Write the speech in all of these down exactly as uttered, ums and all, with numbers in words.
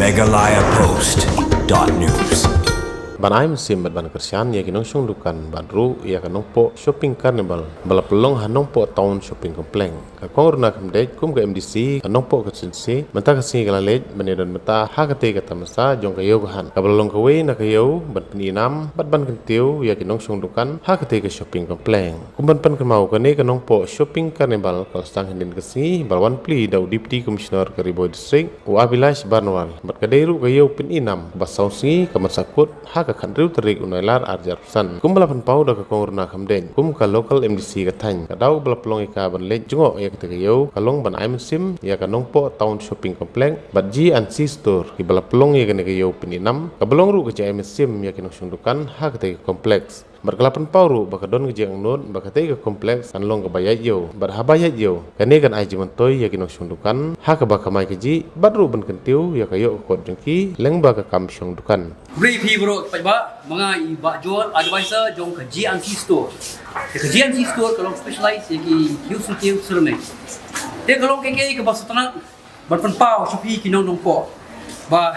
Meghalaya Post dot news. Ban ai mynsiem bad ban kyrshan ïa ki nongshong dukan bad ruh ïa ka Nongpoh Shopping Carnival ba la pynlong ha Nongpoh Town Shopping Complex. Ka Kong Runa Khymdeit kum ka M D C ka Nongpoh Constituency mynta ka sngi ka la leit ban ïadon bynta ha katei ka tamasa jong ka Ïew ka Han kaba la long kawei na ka ïew ban pynïainam bad ban kyntiew ïa ki nongshong dukan ha katei ka shopping complex. Kum ban pynkynmaw, kane ka Nongpoh Shopping Carnival ka la sdang hynnin ka sngi ba la wan plie da u Deputy Commissioner ka Ri Bhoi District, u Abhilash Barnwal, bad ka dei ruh ka ïew pynïainam ba saw sngi, ka ban sa kut ha ka khathynriew tarik u Nailar arhajar arphew san. Kum ba la pynpaw da ka Kong Runa Khymdeit kum ka local M D C ka thaiñ, ka daw ba la pynlong ïa ka ban leit jngoh ïa katei ka ïew ka long ban ai mynsiem ïa ka Nongpoh Town Shopping Complex bad G and C Store, kiba la pynlong ïa kane ka ïew pynïainam, kaba long ruh ka jingaiai mynsiem ïa ki nongshong dukan ha katei ka complex. Bad ka la pynpaw ruh ba ka don ka jingangnud ba katei ka complex kan long kaba ïaid ïew bad haba ïaid ïew, kane kan ai jingmyntoi ïa ki nongshong dukan ha kaba kamai kajih bad ruh ban kyntiew ïa ka ïoh ka kot jong ki lyngba ka kam shong dukan. Khublei phi baroh paidbah, ma nga i Bah Joel, advisor jong ka G and C Store. Ïa ka G and C Store ka long specialize ïa ki ïew syntiew ceramic. Te ka long kaei kaei kaba sngewtynnat ban pynpaw sha phi ki nong Nongpoh ba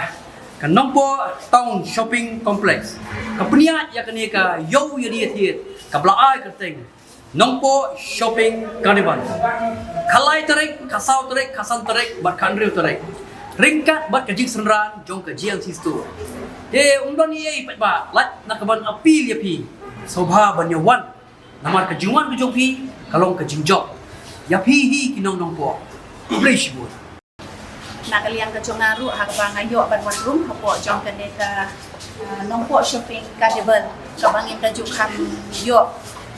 ka Nongpoh Town Shopping Complex ka pynïaid ïa kane ka ïew ïa di ïa thied kaba la ai kyrteng Nongpoh Shopping Carnival. Ka lai tarik, ka saw tarik, ka san tarik bad ka hynriew tarik, ryngkat bad ka jingsynran jong ka G and C Store. Te ym don ei ei paidbah, lait na ka ban appeal ïa phi, sngewbha ban ïa wan. Namar ka jingwan ka jong phi ka long ka jingjop ïa phi hi ki nong Nongpoh. Khublei shibun. Na ka liang ka jong nga ruh, ha kaba nga ïoh ban wan rung hapoh jong kane ka, ah, Nongpoh Shopping Carnival kaba ngim da ju kham ïoh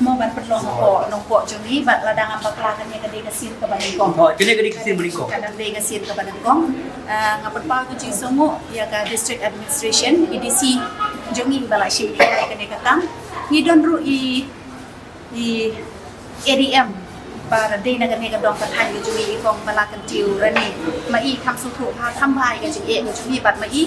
mo ban pynlong hapoh Nongpoh jong ngi, bad lada ngam bakla kane ka dei ka sien kaba nyngkong. Oh, kane ka dei ka sien ba nyngkong. Ka dang dei ka sien kaba nyngkong. Ah, nga pynpaw ka jingsngewnguh ïa ka District Administration, A D C jong ngi ba la shim ïa kane ka kam. Ngi don ruh i i A D M ba la dei na kane ka dong ka thaiñ ka jong ngi, i Kong Balakyntiew Rani. Ma i kham sngewthuh bha, kham bha ïa ka jingeh ka jong ngi bad ma i,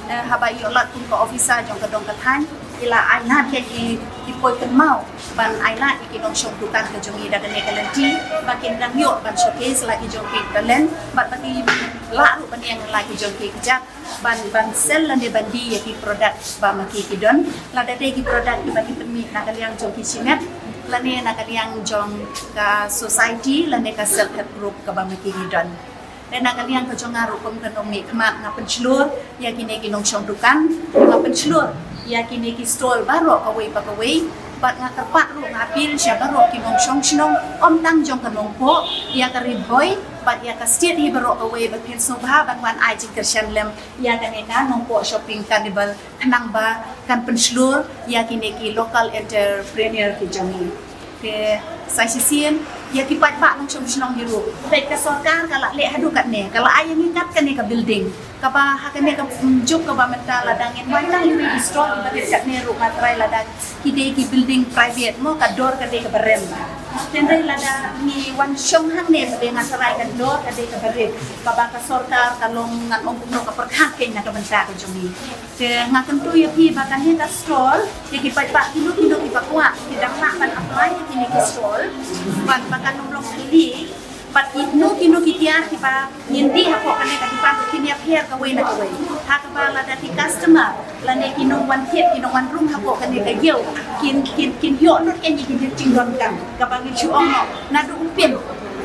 eh, haba i ïoh lad kum ka officer jong ka dong ka thaiñ, i la ai lad ïa ki, ki poi kynmaw ban ai lad ïa ki nongshong dukan ka jong ngi da kane ka lynti ba kin dang ïoh ban showcase la ki jong ki talent bad ba ki lah ruh ban ïeng la ki jong ki kjat ban, ban sell lane ban die ïa ki product ba ma ki ki don. Lada dei ki product kiba ki pynmih na ka liang jong ki shimet lane na ka liang jong ka society lane ka self help group kaba ma ki ki don. Te na ka liang ka jong nga ruh kum ka nongmihkhmat, nga pynshlur ïa kine ki nongshong dukan, nga pynshlur ïa kine ki stall baroh kawei pa kawei. Bad nga kyrpad ruh, nga appeal sha baroh ki nongshong shnong, ym tang jong ka Nongpoh, ïa ka Ri Bhoi bad ïa ka state hi baroh kawei ba phin sngewbha ban wan ai jingkyrshan lem ïa kane ka Nongpoh Shopping Carnival, khnang ba kan pynshlur ïa kine ki local entrepreneur ki jong ngi. Te sa shisien ïa ki paidbah nongshong shnong hi ruh, peit ka sorkar ka la leh haduh katne, ka la ai ïa ngi kat kane ka building kaba ha kane ka, mm, juk kaba mynta lada ngin wan tang ïa ki stall kiba rit katne ruh, nga trai lada ki dei ki building private mo, ka dor ka dei kaba rem. Hynrei lada ngi wan shong hangne, ka dei, nga trai ka dor ka dei kaba rit, kaba ka sorkar ka long, ngan ong kumno, ka pyrkhat kein na ka bynta ka jong ngi. Te nga kyntu ïa phi ba kane ka stall, ïa ki paidbah kino kino kiba kwah, ki dang lah ban apply ïa kine ki stall, ban ba kan ym long thylli. Bad kino kino ki tiar kiba ngin die hapoh kane ka dukan ruh kin ïapher kawei na kawei. Ha kaba lada ki customer lane ki nongwan thied, ki nongwan rung hapoh kane ka ïew, kin, kin, kin ïoh lut kein ïa ki jingdonkam kaba ngi shu ong noh, naduh u pin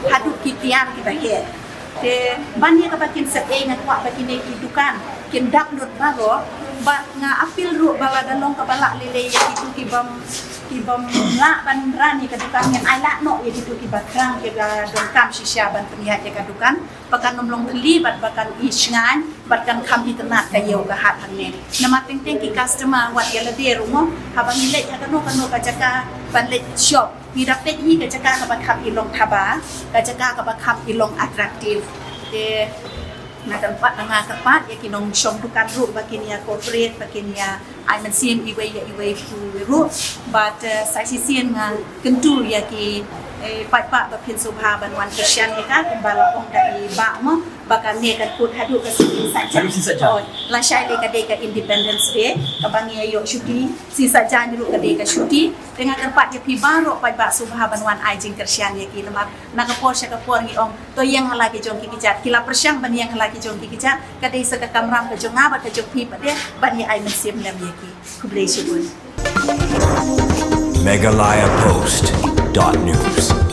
haduh ki tiar kiba heh. Te ban ïa kaba kin sep ei, nga kwah ba kine ki dukan kin dap lut baroh. Bad nga appeal ruh ba lada long kaba lah lei lei ïa kitu kibym, kibym lah ban run ïa ka dukan, ngin ailad noh ïa kitu kiba khrang, kiba donkam shisha ban pynïaid ïa ka dukan, ba kan ym long thylli bad ba kan i shngaiñ bad kan kham itynnad ka ïew ka hat hangne. Namar teng teng ki customer wat ïa lade ruh mo, haba ngi leit ha kano kano ka jaka ban leit shop, ngi da peit hi ka jaka kaba kham i long thaba, ka jaka kaba kham i long attractive. Te nga kyrpad, nga kyrpad ïa ki nongshong dukan ruh ba kin ïa cooperate, ba kin ïa ai mynsiem iwei ïa iwei ruh. Bad, eh, sa shisien nga kyntu ïa ki, eh, paidbah ba phin sngewbha ban wan kyrshan ïa ka, kumba la ong da i Bah mo. Ba kane kan kut haduh ka sngi Saitjaiñ. Haduh sngi Saitjaiñ. Oh, lashai te ka dei ka Independence Day, kaba ngi ïoh shuti. Sngi Saitjaiñ ruh ka dei ka shuti. Te nga kyrpad ïa phi baroh paidbah sngewbha ban wan ai jingkyrshan ïa ki namar na ka por sha ka por ngi ong to ïeng ha la ki jong ki kjat. Ki la pyrshang ban ïeng ha la ki jong ki kjat. Ka dei sa ka kamram ka jong nga bad ka jong phi pat de ban ïa ai mynsiem lem ïa ki. Khublei shibun. Meghalaya Post dot news.